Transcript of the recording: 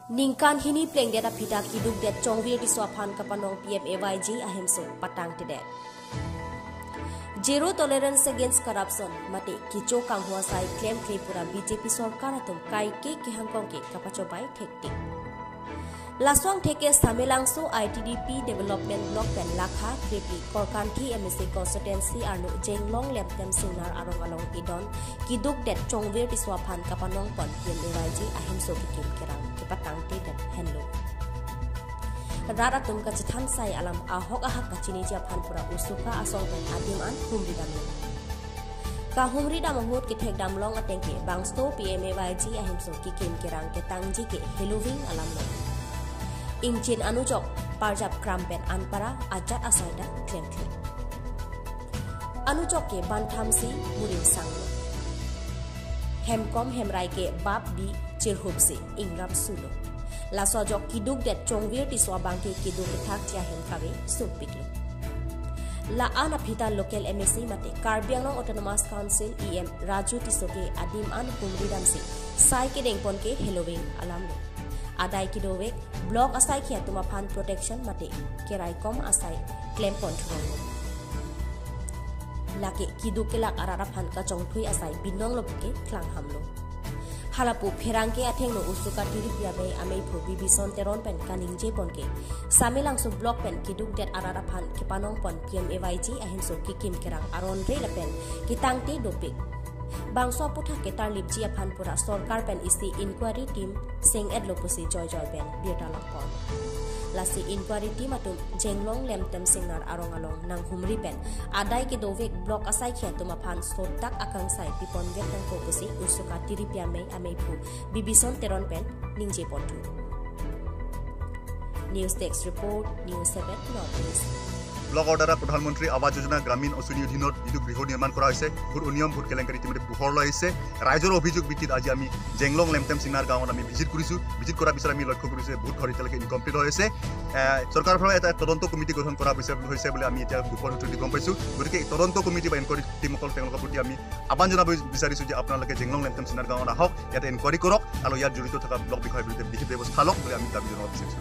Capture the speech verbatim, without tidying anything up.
Ningkan hini plengdet aphita kidukdet Chongvir Tisso aphan kapanong P M A Y G ahemso patangtedet. Zero tolerance against corruption mate kecho kanghu asai klemkle pura B J P sorkar atum kaike kehangkong ke kapachobai thektik. Laso angthek ke Samelangso I T D P Development Block pen lakha krepi Korkanthi M A C constituency arlo Jenglong Lemtem Singnar arong along idon kidukdet Chongvir Tisso aphan kapanong pon P M A Y G ahemso kekim kerang kepatangtedet henlo. Rat atum kachethan sai alam ahok ahak kachiniji aphan pura usuka asong pen adim an humri damlo. Kahumri dam ahut kethek damlong ateng ke bangso P M A Y G ahemso kekim kerang ketangji ke heloving alamlo. Ingchin anujok parjap kram pen anpara ajat asai ta klemkle. Anujok ke banthamsi murim sanglo. Hemkom hemrai ke bap bi chirhupsi ingrap sulo. Laso ajok kidukdet Chongvir Tisso abang ke kiduk kethak chiahem kave sumpiklo. La-an aphita local M A C mate Karbi Anglong Autonomous Council E M Raju Tisso ke adim an humri damsi sai kedeng pon ke heloving alamlo. Adai kedovek block asaikhi atum aphan protection mate keraikom asai klem pon thuronglo. Lake kiduk kelak arat aphan kachongthui asai binonglo puke klanghamlo. Halapu pherangke athengno usuka tiripi amei ameiphu Bibison Teron pen kaningje pon ke Samelangso block pen kidukdet arat aphan kepanong pon P M A Y G ahemso kekim kerang aron re lapen ketangte dopik. Bangso aputhak ketarlipji aphan pura sorkar pen isi inquiry team seng-etlo pusi joijoi pen birta langpon. Lasi inquiry team atum Jenglong Lemtem Singnar arong along nanghumri pen adai kedovek block asaikhi atum aphan sotak akangsai pipon vek nangkok pusi usuka tiripi amei ameiphu Bibison Teron pen ningje ponthu. News Desk Report, News seven North East. Block order প্ৰধানমন্ত্ৰী আৱাস যোজনা গ্ৰামীণ আঁচনিৰ অধীনত যিটো গৃহ নিৰ্মাণ কৰা হৈছে, বহুত অনিয়ম, বহুত কেলেংকাৰী ইতিমধ্যে পোহৰলৈ আহিছে। ৰাইজৰ অভিযোগ ভিত্তিত আজি আমি জেংলং লেমটেম চিনাৰ গাঁৱত আমি ভিজিট কৰিছোঁ। ভিজিট কৰাৰ পিছত আমি লক্ষ্য কৰিছোঁ যে বহুত ঘৰ এতিয়ালৈকে ইনকমপ্লিট হৈ আছে। এ, চৰকাৰৰ ফালে এটা তদন্ত কমিটি গঠন কৰা হৈছে, হৈছে বুলি আমি এতিয়া গোপন সূত্ৰেদি গম পাইছোঁ। গতিকে এই তদন্ত কমিটি বা ইনকুৱাৰী টিমসকল তেওঁলোকৰ প্ৰতি আমি আহ্বান জনাব বিচাৰিছোঁ যে আপোনালোকে জেংলং লেমটেম চিনাৰ গাঁৱত আহক, ইয়াতে ইনকুৱাৰী কৰক আৰু ইয়াত জড়িত থকা ব্লক বিষয়াৰ বিৰুদ্ধে বিহিত ব্যৱস্থা লওক বুলি আমি দাবী জনাব বিচাৰিছোঁ।